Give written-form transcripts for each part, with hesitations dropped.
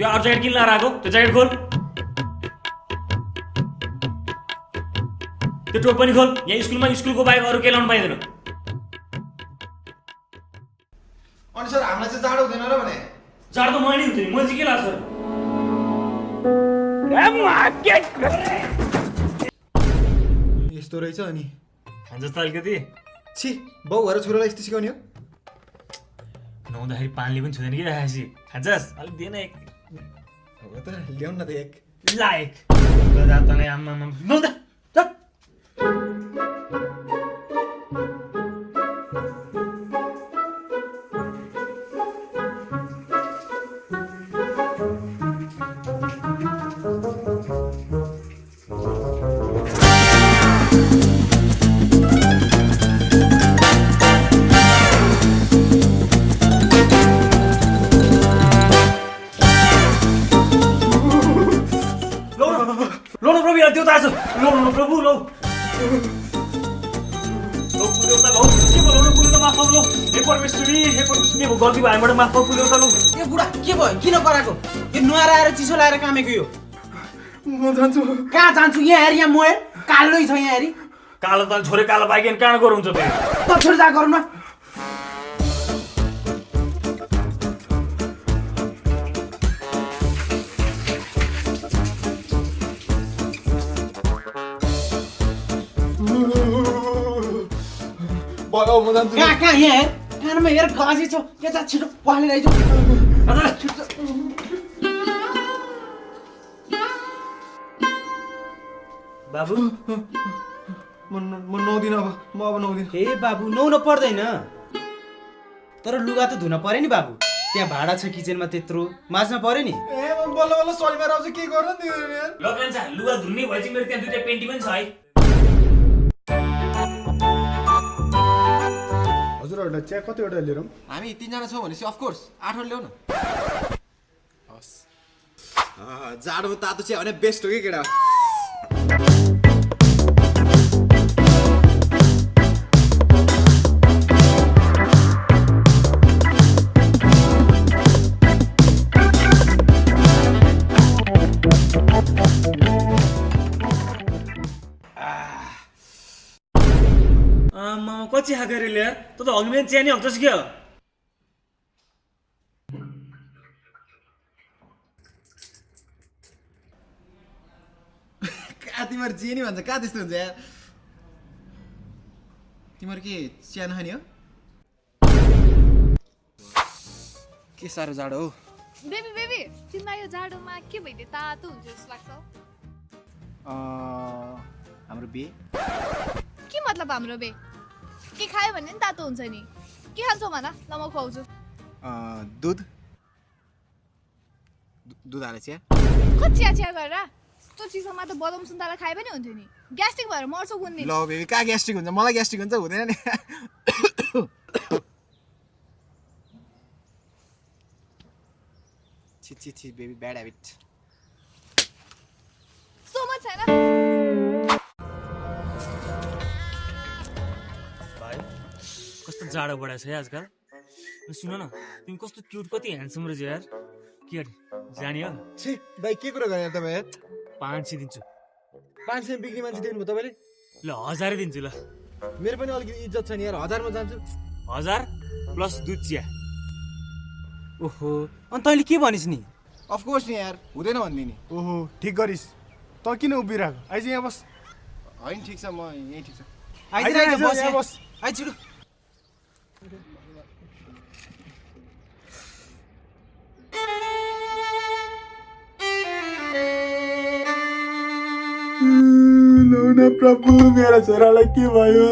त्यो अरू ज्याकेट किन लाएर आएको त्यो ज्याकेट खोल त्यो टोप पनि खोल यहाँ स्कुलको बाहेक अरू केही लाउनु पाइँदैन अनि सर हामीलाई चाहिँ जाडो हुँदैन र भने जाडो त मैले हुन्थ्यो नि मैले चाहिँ के लाग्छ यस्तो रहेछ अनि खान्छ त अलिकति छि बाउ भएर छोरालाई यस्तो सिकाउने हो नुहाउँदाखेरि पानीले पनि छुँदैन कि राखेपछि खान्छस् अलिक दिएन एक हो त ल्याउन न त एक लायक तँलाई आम्मा नुहाउ त त्यो त आज लौ प्रभु लौ हे परमेश्वरी के भयो गल्ती भयो हामीबाट माफ पुग्यो त लौ ए बुढा के भयो किन कराएको यो नुहाएर आएर चिसो लाएर कामेको यो म जान्छु कहाँ जान्छु यहाँ हेर यहाँ मोएर कालै छ यहाँ हेरी कालो त छोरे कालो बाइक कहाँ गएर हुन्छ त छोरी जा गरौँ न भयो म जान्छु कहाँ यहाँ हेर कानमा हेर गाजी छ के जा छिटो पालेर आइज बाबु म नुहाउँदिन अब म अब नुहाउँदिन हे बाबु नुहाउन पर्दैन तर लुगा त धुन पर्यो नि बाबु त्यहाँ भाडा छ किचनमा त्यत्रो माझ्न पर्यो नि ए म बल्ल बल्ल सलिमेर आउँछ के गर्न नि ल कान्छा लुगा धुन्ने भएपछि मेरो त्यहाँ दुईटा पेन्टी पनि छ है हजुरहरूलाई चिया कतिवटा लिएर हामी 3 जना छौँ भनेपछि अफ कोर्स 8 वटा ल्याउ न हस् जाडोमा तातो चिया भने बेस्ट हो कि केटा कति खाएर ल्याएर त अघि पनि चिया नि हक्छस् क्या कहाँ तिमीहरू जे नि भन्छ कहाँ त्यस्तो हुन्छ यार तिमीहरू के चिया नखाने हो के साह्रो जाडो हो बेबी बेबी तिमीलाई यो जाडोमा के भइदियो तातो हुन्छ जस्तो लाग्छ हाम्रो बे के मतलब हाम्रो बे के खायो भने नि तातो हुन्छ नि के खान्छौ भन ल म खुवाउँछु दुध दुध हाले चिया कति चिया चिया गरेर त्यो चिसोमा त बदाम सुन्तला खाए पनि हुन्थ्यो नि ग्यास्ट्रिक भएर मर्छौ कुन दिन ल बेबी कहाँ ग्यास्ट्रिक हुन्छ मलाई ग्यास्ट्रिक हुन्छ हुँदैन नि छि छि छि baby bad habit so much छैन कस्तो जाडो बढाएको छ है आजकल सुन न तिमी कस्तो क्युट कति ह्यान्डसम रहेछ यार के अरे जाने हो छि भाइ के कुरा गर्ने तपाईँ 500 दिन्छु 500 बिक्री मान्छे दिनु तपाईँले ल 1000 दिन्छु ल मेरो पनि अलिकति इज्जत छ नि यार 1000 मा जान्छु 1000 प्लस दुध चिया ओहो अनि तैँले के भनिस् नि अफ कोर्स नि यार हुँदैन भन्दिनी ओहो ठिक गरिस् त किन उभिरहेको आइज यहाँ बस होइन ठिक छ म यहीँ ठिक छ आइज यहाँ बस आइज छिटो लौन प्रभु मेरो छोरालाई के भयो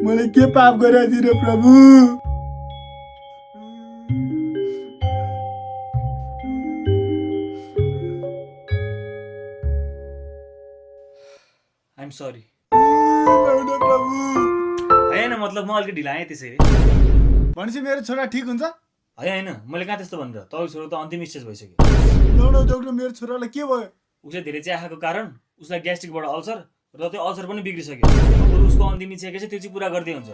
मैले के पाप गरेँ रे प्रभु आइएम सरी लौन प्रभु होइन मतलब म अलिकति ढिला आएँ त्यसैले भनेपछि मेरो छोरा ठिक हुन्छ होइन मैले कहाँ त्यस्तो भनेर तपाईँको छोरा त अन्तिम स्टेज भइसक्यो लौन डाक्टर मेरो छोरालाई के भयो उसले धेरै चिया खाएको कारण उसलाई ग्यास्ट्रिकबाट अल्सर र त्यो अल्सर पनि बिग्रिसक्यो अब उसको अन्तिम इच्छा के छ त्यो चाहिँ पुरा गर्दै हुन्छ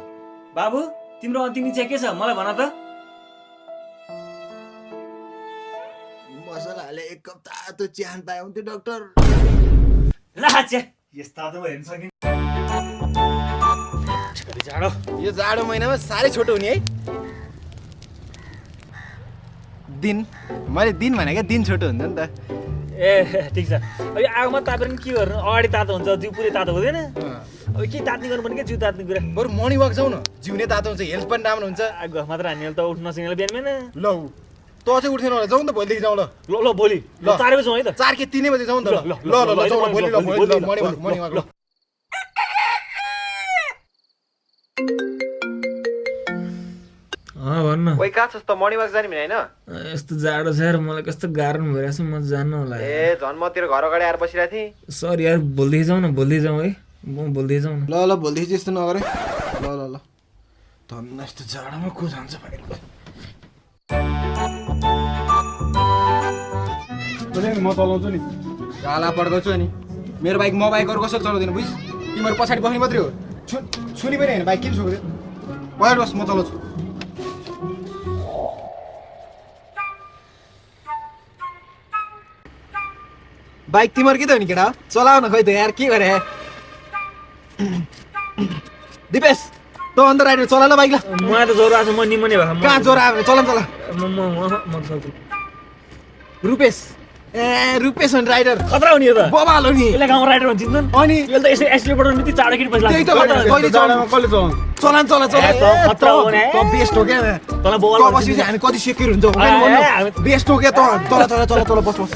बाबु तिम्रो अन्तिम इच्छा के छ मलाई भन त मसला हाले 1 कप तातो चिया पाए हुन्थ्यो डाक्टर। लाच्या यस्ता त हेर्न सकिन जाडो यो जाडो महिनामा साह्रै छोटो हुने है। दिन मैले दिन भनेको दिन छोटो हुन्छ नि त। ए ठिक छ अब यो आगोमा तापेर नि के गर्नु अगाडि तातो हुन्छ जिउ पुरै तातो हुँदैन अब के तात्ने गर्नु पर्ने के जिउ तात्ने कुरा बरु मर्निङ वाक जाउँ न, जिउने तातो हुन्छ, हेल्थ पनि राम्रो हुन्छ। आगो मात्र हान्नेले त उठ्न नसकेले बिहान बिहान ल त चाहिँ उठ्दैन होला, जाउँ न त भोलिदेखि जाउँ ल। ल भोलि ल 4 बजे जाउँ है त 4 के 3 बजे जाउँ न त। ल ल ल जाउँ न भोलि, ल भोलि मर्निङ वाक ल। भन्न ओइ कहाँ छस् त? मर्निङ वाक जाने भने हैन? यस्तो जाडो छ यार मलाई कस्तो गाह्रो भइरहेछ म जान्न होला ए झन् म तेरो घर अगाडि आएर बसिरहेको थिएँ। सरी यार भोलिदेखि जाउँ न भोलिदेखि जाउँ है म भोलिदेखि जाउँ न ल ल भोलिदेखि चाहिँ यस्तो नगरे। ल ल ल धन्न यस्तो जाडोमा को जान्छ भाइ। म चलाउँछु नि। गाला पड्काउँछु अनि मेरो बाइक म बाइक अरू कसरी चलाउँदैन बुझ। तिमीहरू पछाडि बस्ने मात्रै हो, छुनी पनि होइन बाइक किन छोड्दै। पछाडि बस म चलाउँछु। बाइक तिमीहरू के त हो नि केटा, चलाउ न खै त यार के गरे। दिपेश त अन्त राइडर चला ल बाइक ल। मलाई त ज्वरो आएको छ म निमोनिया भएको कहाँ ज्वरो आयो चला चला। रुपेश ए रुपेश अनि राइडर खतरा हो नि यो त बबाल हो नि। यसलाई गाउँमा राइडर भन्छ चिन्छन् अनि यसले त यसो एक्सिडेन्ट पठाउनु बित्तिकै चाँडो किन पैसा त्यही त भनेको, कहिले चलाउनु कसले चलाउनु? चला चला चला। ए, त खतरा हो नि, त बेस्ट हो क्या। तँलाई बवाल तँ भन्छ बसेपछि नि। हामी कति सेक्युर हुन्छ हामी- बेस्ट हो क्या त। चला चला चला चला बस बस।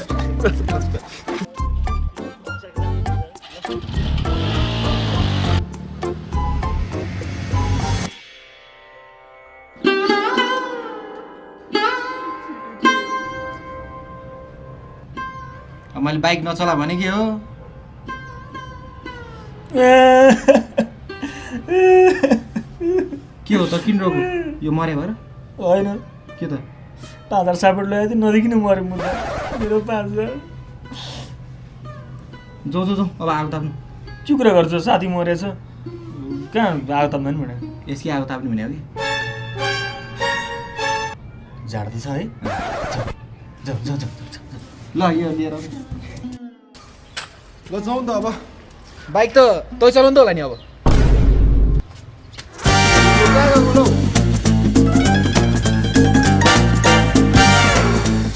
मैले बाइक नचला भने के हो? के हो त किन रोको? यो मरे भएर होइन के त? 5000 सापेट ल्याएको थिएँ नदेखि नै मऱ्यो म त मेरो 5000 जाउँ जाउँ जाउँ अब आगो ताप्नु। के कुरा गर्छ साथी मरेछ कहाँ आगो ताप्दैन भने यसकै आगो ताप्नु भने हो कि? झाड त छ है जाउँ जाउँ जाउँ ल यो लिएर आऊ। ल जाउँ त अब। बाइक त तै चलाउनु त होला नि अब।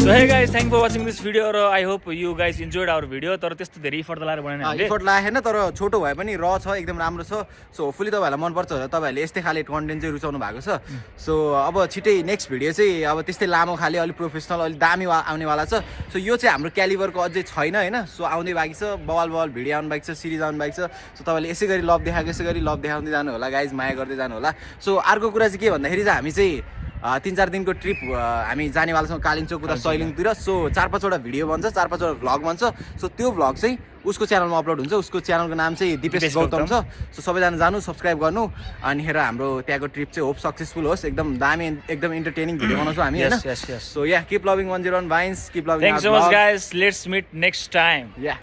So hey guys thank for watching this video र I hope you guys enjoyed our video तर त्यस्तो धेरै इफर्ट त लाएर बनाएन हामीले इफोर्ट लागेन तर छोटो भए पनि र छ एकदम राम्रो छ। सो होपफुली तपाईँहरूलाई मनपर्छ होला, तपाईँहरूले यस्तै खाले कन्टेन्ट चाहिँ रुचाउनु भएको छ। सो अब छिट्टै नेक्स्ट भिडियो चाहिँ अब त्यस्तै लामो खाले अलिक प्रोफेसनल अलिक दामी आउनेवाला छ। सो यो चाहिँ हाम्रो क्यालिबरको अझै छैन होइन। सो आउँदै बाँकी छ, बवाल बवाल भिडियो आउनु बाँकी छ, सिरिज आउनु बाँकी छ। सो तपाईँले यसै गरी लभ देखाएको यसै गरी लभ देखाउँदै जानु होला गाइज, माया गर्दै जानु होला। सो अर्को कुरा चाहिँ के भन्दाखेरि चाहिँ हामी चाहिँ 3-4 दिनको ट्रिप हामी जानेवाला छौँ कालिम्पोङ उता सैलिङतिर। सो 4-5वटा भिडियो बन्छ, 4-5वटा भ्लग बन्छ। सो त्यो भ्लग चाहिँ उसको च्यानलमा अपलोड हुन्छ। उसको च्यानलको नाम चाहिँ दिपेश गौतम छ। सो सबैजना जानु सब्सक्राइब गर्नु अनि हेर हाम्रो त्यहाँको ट्रिप चाहिँ होप सक्सेसफुल होस्। एकदम दामी एकदम इन्टरटेनिङ भिडियो बनाउँछौँ हामी होइन। yes. So yeah keep loving 101 vines, keep loving. Thank so much guys, let's meet next time. Yeah